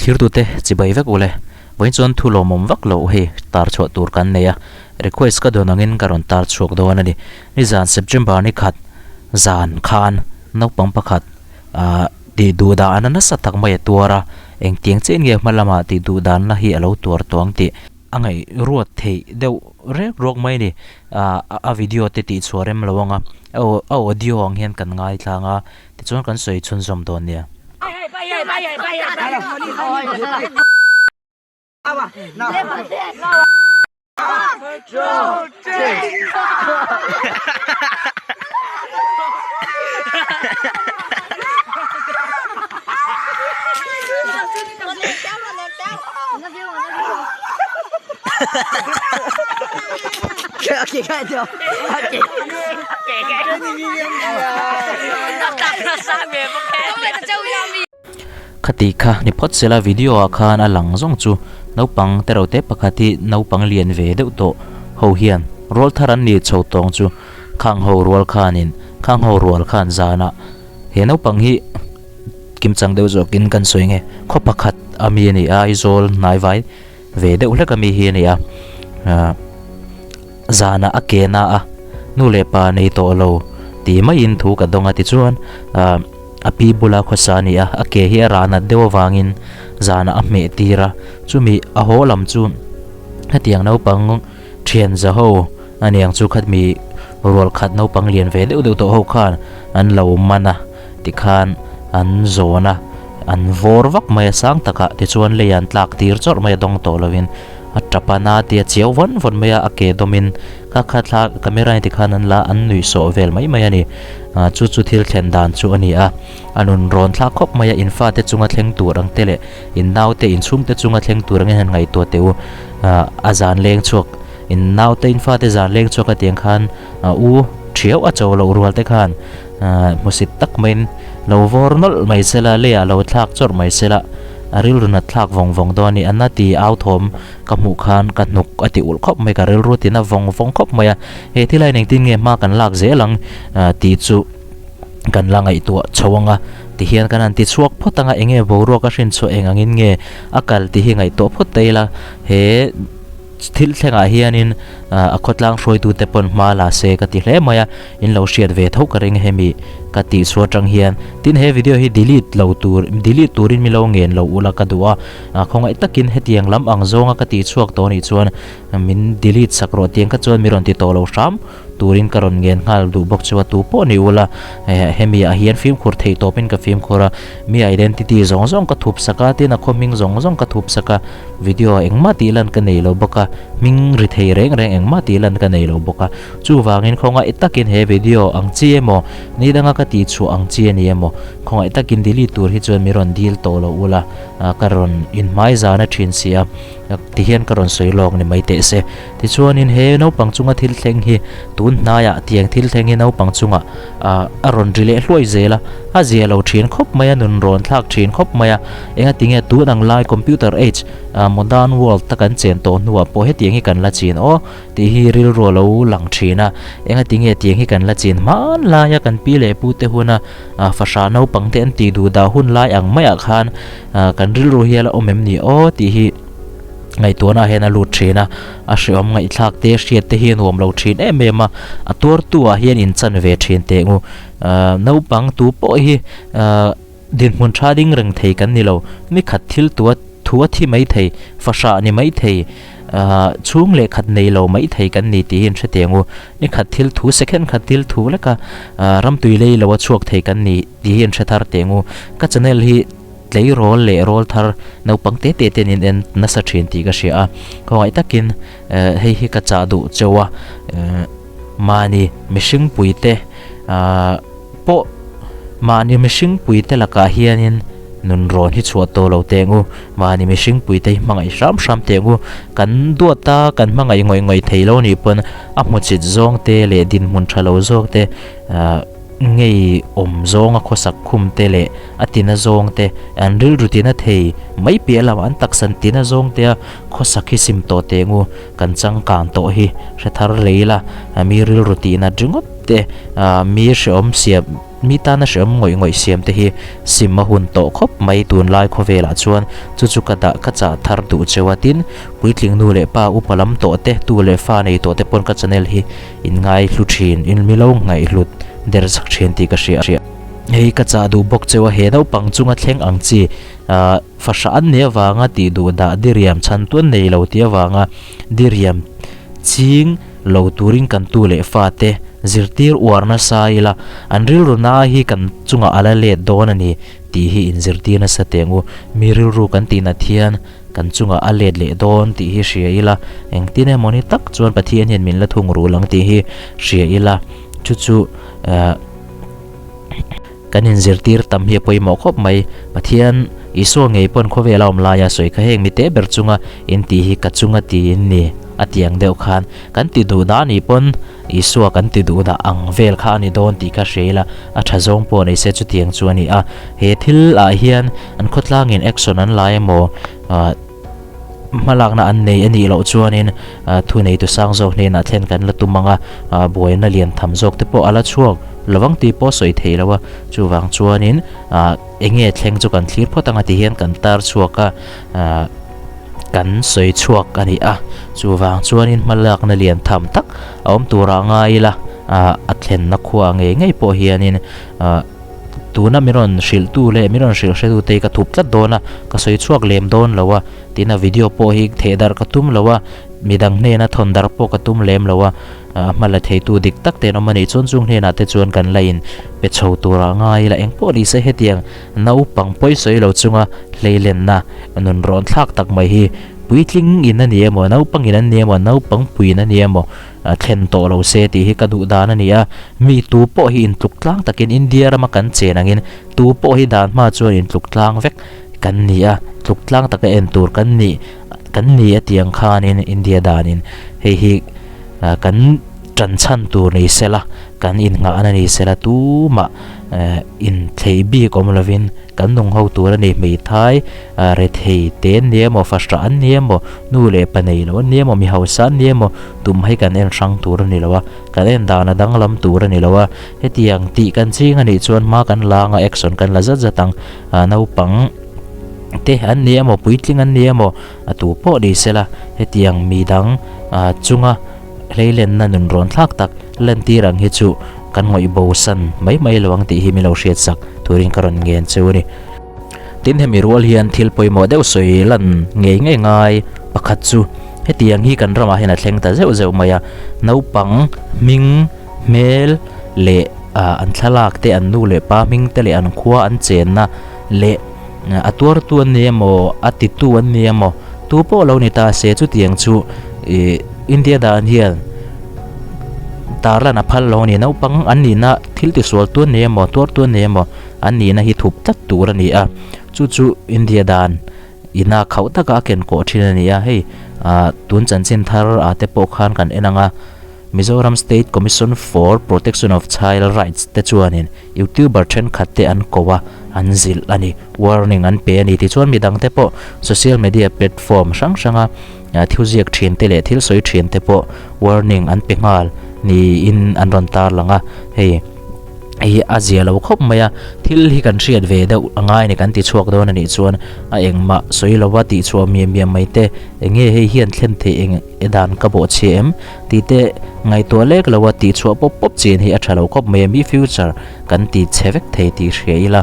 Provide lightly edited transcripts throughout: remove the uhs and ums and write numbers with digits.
Thirtute chibai vek ule. Vawiin chuan thu lawmawm vak loh hei tar chhuah tur kan nei a, request ka dawn angin ka rawn tar chhuak dawn a ni. Nizan September ni khat zan khan naupang pakhat ah tih duh dan a nasa tak mai a tuar a, engtiang chiah in nge hma lamah tih duh danna hi a lo tuar tawh ang tih a ngaihruat theih deuh rek ruak mai a ni. Ah a video te tih chhuah rem lo ang a, a audio ang hian kan ngaithla ang a, Tichuan kan sawi chhunzawm dawn nia. Khati kha ni phawt sela video ah khan a lang zawng chu naupang te rote pakhat hi naupang lian ve deuh tawh ho hian rual thar an ni chho tawng chu khang ho rual khanin khang ho rual khan zanah he naupang hi Kimchang deuh zawkin kan sawi nge khaw pakhat a mi a ni a Aizawl hnaivai ve deuh hlek a mi hi a ni a ah zanah a ke na a nu leh pa nei tawh lo tih maiin thu ka dawng a tichuan ah a pi bula khawsa a ni a a ke hi a rah nat deuh avangin zanah a hmeh tir a chumi a haw lam chu hetiang naupang thian za ho a niang chu khatmi rual khat naupang lian ve deuh deuh tawh ho khan an lo man a. Tikhan an zawn a, an vawr vak mai a sang takah tichuan lei an tlak tir chawrh mai a dawng tawh lovin a tap a na tia chiau vawn vawn mai a, a ke dawmin kha kha thla camera in tikhan an la an nuih sawh vel mai mai a ni. Ah chu chu thil thlen dan chu a ni a, a nun rawn thlak khawp mai a, in fate chunga thleng tur ang te leh in naute in chhungte chunga thleng tur angin han ngaihtuah teh u. Ah a zan leng chhuak in naute in fate zan leng chhuak a tiang khan u thiau a cho loh rual te khan Hmusit tak maiin lo vawr nawlh mai sela, leiah lo thlak chawrh mai sela, a rilru nat thlak vawng vawng dawn a ni. Anna ti au thawm ka hmuh khan ka hnuk a ti ulh khawp mai, ka rilru tina vawng vawng khawp mai a. He thil aiin engtin nge hma kan lak zel ang tih chu kan la ngaihtuah chho ang a. Tihian kan han ti chhuak phawt ang a, enge boruak a hrin chhuah eng angin nge a kal tih hi ngaihtuah phawt ta ila. He. Thil thlengah hianin a khawtlang hruaitute pawn hma la se ka ti hle mai a, in lo hriat ve tho ka ring hemi ka tih chu atang hian. Tin he video hi delete lo tur delete turin mi lo ngen lo ula ka duh a, khawngaih takin hetiang lam ang zawnga ka tih chhuak tawh anih chuan min delete sak rawh tiang kha chuan mi rawn ti tawh lo hram. Turin ka rawn ngen nghal duh bawk chu a tu pawh ni ula, hemi ah hian fimkhur theih tawpin ka fimkhur a, mi identity zawng zawng ka thup sak a, tin a khaw hming zawng zawng ka thup sak a, video ah engmah tih lan ka nei lo bawk a, hming ri thei reng reng engmah tih lan ka nei lo bawk a, chuvangin khawngaih takin he video ang chi emaw, ni danga ka tih chhuah ang chi a ni emaw, khawngaih takin delete tur hi chuan mi rawn dil tawh lo ula, ka rawn inhmai zan a thin si a. Ti hian ka rawn sawi lawk ni mai teh se. Tichuanin he naupang chunga thil thleng hi tun hnaiah tiang thil thleng hi naupang chungah a rawn ri leh hluai zel a, a zia lo thin khawp mai a, nun rawn thlak thin khawp mai a. Engatinge tun ang lai computer age, modern world ta kan chen tawh hnuah pawh hetiang hi kan la chin aw tih hi rilru a lo lang thin a. Engatinge tiang hi kan la chin hmanlaia kan pi leh pute huna fahrah naupang te an tih duh dah hun lai ang maiah khan Kan rilru hi a la awm em ni aw tih hi ngaihtuahna ah hian a lut thin a, a hreawm ngaihthlak te hriat te hi a nuam lo thin em em a, a tuartu ah hian in chan ve thin teh ngu. Naupang tu pawh hi dinhmun tha ding reng thei kan ni lo, ni khat thil tua thu a thi mai thei, fahrah ni mai thei, chhung leh khat nei lo mai thei kan ni tih hi in hre teh ngu. Ni khat thil thu second khat thil thu leka ramtui lei lo a chhuak thei kan ni tih hi in hre thar teh ngu. Ka channel hi. Tleirawl leh rawl thar naupang te te ten in en nasa thin tih ka hria a, khawngaih takin hei hi ka chah duh cheu a, mahni mihring puite pawh mahni mihring puite lakah hianin nun rawn hi chhuah tawh lo teh ang u, mahni mihring puite hi hmangaih hram hram teh ang u, kan duat a kan hmangaih ngawih ngawih thei lo nih pawn a hmuchit zawng te leh dinhmun tha lo zawk te. Ngei awm zawnga khawsak khum te leh a tina zawng te, an rilru tina thei mai piah lamah an taksan tina zawng te a khawsak hi sim tawh teh ngu kan changkang tawh hi hre thar lei la, mi rilru tihna ringawt te, mi hrehawm siam, mi tana hrehawm ngawih ngawih siam te hi sim a hun tawh khawp mai tunlai khawvelah chuan chu chu ka dah ka chah thar duh cheu a tin puitling nu leh pa upa lam tawh te tu leh fa nei tawh te pawn ka channel hi In ngaihlu thin, in milo ngaihhlut der chak thin tih ka hria. Hei ka chah duh bawk cheu a, he naupang chunga thleng ang chi fahrah an nih avanga tih duh dah diriam chhan tuan nei lo tih avanga diriam ching lo turin kan tu leh fate zirtir uar nasa ila an rilru na hi kan chungah a la let dawn a ni tih hi inzirtir nasa teh ang u. Mi rilru kan tihnat hian Kan chungah a let leh dawn tih hi hria ila, engtin emaw ni tak chuan Pathian hian min la thung rul ang tih hi hria ila, chu chu kan inzirtir tam hi a pawimawh khawp mai. Pathian Isua ngei pawn khawvel a awm laia sawi kha heng mite ber chunga in tih hi ka chunga tiin ni a ti ang deuh khan kan ti duh dah ni pawn Isua kan ti duh dah ang vel kha a ni dawn tih kha hria ila, a tha zawng pawh nei se chutiang chu a ni a. He thil ah hian an khawtlangin action an la emaw hmalakna an nei a nih loh chuanin thuneitu sang zawk hnenah thlen kan la tum ang a, buaina lian tham zawk te pawh a la chhuak lovang tih pawh sawi theih loh a. Chuvang chuanin eng nge thleng chu kan thlir phawt ang a ti hian kan tar chhuak a. Kan sawi chhuak a ni a, chuvang chuanin hmalakna lian tham tak a awm turah ngai ila, a thlenna khua ngei ngei pawh hianin tuna min rawn hrilhtu leh min rawn hrilh hretute hi ka thup tlat dawn a, ka sawi chhuak lem dawn lo a, tin a video pawh hi thehdarh ka tum lo a, midang hnena thawn darh pawh ka tum lem lo a, hma la theitu dik tak te an awm a nih chuan chung hnenah te chuan kan la in pe chho turah ngai ila, engpawh ni se hetiang Naupang pawi sawi lo chunga hleilenna nun rawn thlak tak mai hi puitling in a ni emaw, naupang in an ni emaw, naupang pui in a ni emaw thlen tawh lo se tih hi ka duh dan a ni a. Mi tu pawh hi intluk tlang takin India rama kan chen angin tu pawh hi dan hma chuan intluk tlang vek kan ni a, tluk tlang taka en tur kan nih kan ni a tih ang khanin India danin hei hi kan tan chhan tur ni sela, kan innghahna ni sela tumah Inthlei bik awm lovin kan nung ho tur a ni. Hmeithai rethei te an ni emaw, fahrah an ni emaw, nu leh pa nei lo an ni emaw, mi hausa an ni emaw tum hi kan en hrang tur a ni lo a, kan en dan a danglam tur a ni lo a. Hetiang tih kan ching a nih chuan hma kan la anga action kan la zat zat ang. Naupang te an ni emaw, puitling an ni emaw a tu pawh ni sela hetiang mi dang chunga Hleilenna nun rawn thlak tak lantir ang hi chu kan ngawih bo san mai mai lo ang tih hi min lo hriat sak turin ka rawn ngen cheu a ni. Tin, hemi rual hian thil pawimawh deuh sawi lan ngei ngei ngai pakhat chu hetiang hi kan ramah hian a thleng ta zeuh zeuh mai a, naupang hming, hmel leh an thlalak te, an nu leh pa hming te leh an khua an chenna leh a tuartu an ni emaw, a titu an ni emaw, tu pawh lo ni ta se chutiang chu ih India dan hian tarlan a phal lo a ni. Naupang an nihna thil tisual tu an ni emaw, tuar tu an ni emaw an nihna hi thup tlat tur a ni a, chu chu India dan ina khauh taka a ken kawh thin a ni a. Hei ah tun chanchin thar ah te pawh khan kan en ang a, Mizoram State Commission for Protection of Child Rights te chuanin YouTuber thenkhat te an ko a, an zilh a ni, warning an pe a ni. Tichuan midang te pawh social media platform hrang hranga thil ziak thin te leh thil sawi thin te pawh warning an pe nghal niin an rawn tarlang a, hei hi a zia lo khawp mai a, thil hi kan hriat ve deuh a ngai a ni kan ti chhuak dawn a nih chuan a engmah sawi lova tihchhuah miam miam mai te eng nge hei hian thlen theih eng e dan ka bawh chhe em tih te ngaihtuah lek lo a tihchhuah pawp pawp chin hi a tha lo khawp mai a mi future kan ti chhe vek thei tih hria ila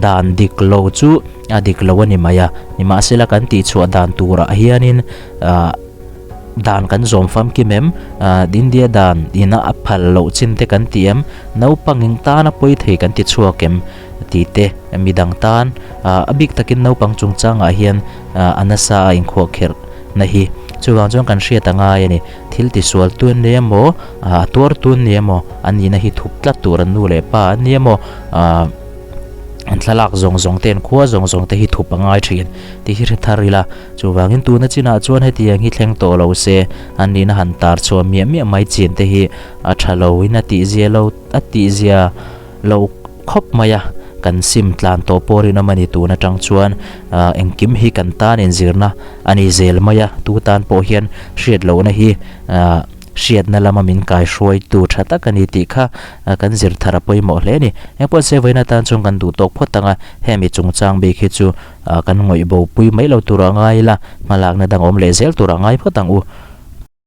dan dik lo chu a dik lo a ni mai a nimahsela kan tihchhuah dan turah hianin dan kan zawm famkim em India dan ina a phal loh chin te kan ti em naupang eng tana pawi thei kan ti chhuak em tih te midang tan a bik takin naupang chungchangah hian a nasa a inkhuahkherh na hi chuvang chuan kan hriat a ngai a ni. Thil tisual tu an ni emaw, a tuar tu an ni emaw, an nihna hi thup tlat tur an nu leh pa an ni emaw, an thlalak zawng zawng te, an khua zawng zawng te hi thup a ngai thin tih hi hre thar ila. Chuvangin tuna chinah chuan hetiang hi thleng tawh lo se, an nihna han tar chhuah miah miah mai chin te hi a tha lo in a tihzia lo, a tihzia. lo khawp mai a, kan sim tlan tawh pawh rinawm a ni tun atang chuan engkim hi kan tan inzirna a ni zel mai a, tu tan pawh hian hriat lohna hi hriatna lama min kaihruaitu tha tak a ni tih kha kan zir thar a pawimawh hle a ni. Engpawh se vawiin atan chuan kan duh tawk phawt ang a, hemi chungchang bik hi chu kan ngawih bo pui mai lo tur a ngai ila, hmalakna dang awm leh zel tur a ngai phawt ang u.